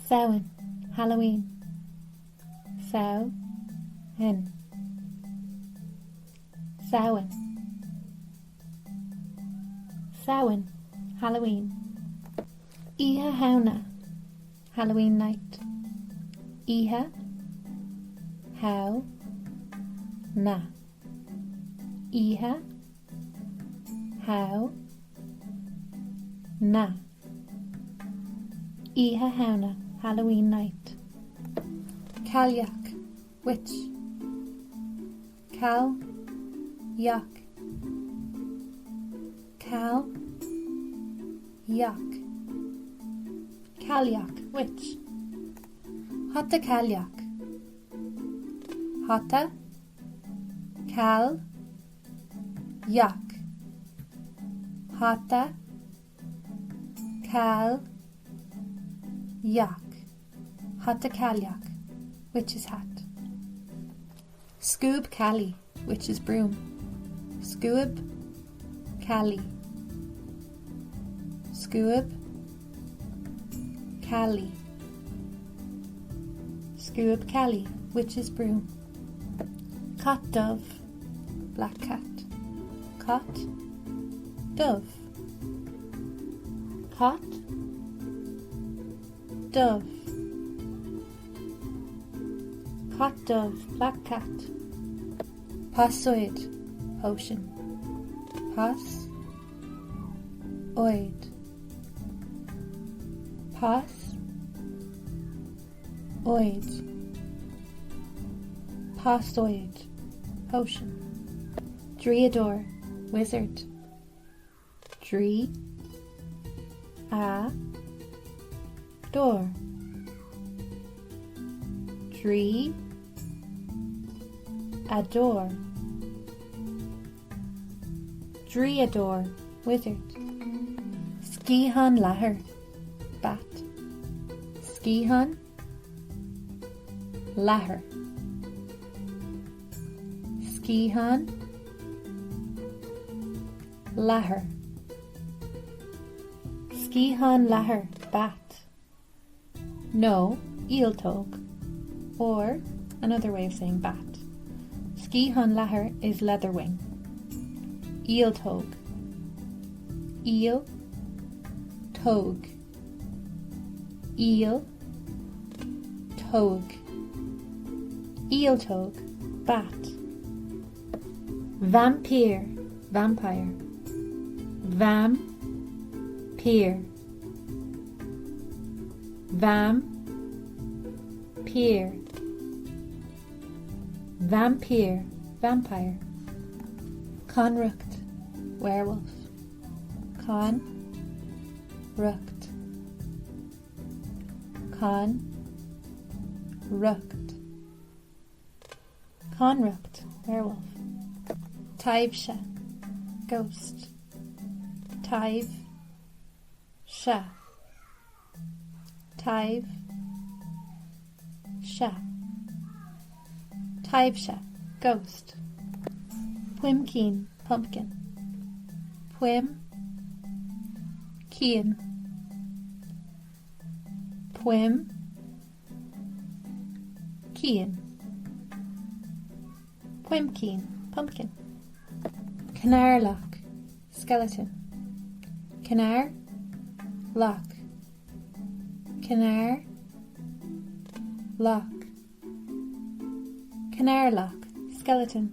Samhain, Halloween. Samhain. Samhain. Samhain, Halloween. Oíche Shamhna, Halloween night. Oíche Shamhna. Oíche Shamhna. Oíche Shamhna, Halloween night. Cailleach, witch. Cal each. Cal each. Cailleach, witch. Hata cailleach. Hata cal each. Hata cal each. Hata cailleach, witch's hat. Scuab caillí, witch's broom. Scuab caillí. Scuab caillí. Scuab caillí, witch's broom. Cat dubh, black cat. Cat dubh. Cat dubh. Cat dubh, black cat. Posóid, potion. Pos óid. Pos óid. Posóid, potion. Draíodóir, wizard. Draí a dóir. Draí a dóir. Draíodóir, wizard. Sciathán leathair, bat. Sciathán leathair. Sciathán leathair. Sciathán leathair, bat. Nó ialtóg. Or another way of saying bat. Sciathán leathair is leather wing. Ialtóg. Ial tóg. Ial tóg. Ialtóg, bat. Vaimpír, vampire. Vam pír. Vam pír. Vaimpír, vampire. Conriocht, werewolf. Con riocht. Con riocht. Conriocht, werewolf. Taibhse, ghost. Taibh se. Taibh se. Taibhse, ghost. Puimcín, pumpkin. Puim cín. Puim cín. Puimcín, pumpkin. Cnarlach, skeleton. Cnar lach. Cnar lach. Cnarlach, skeleton.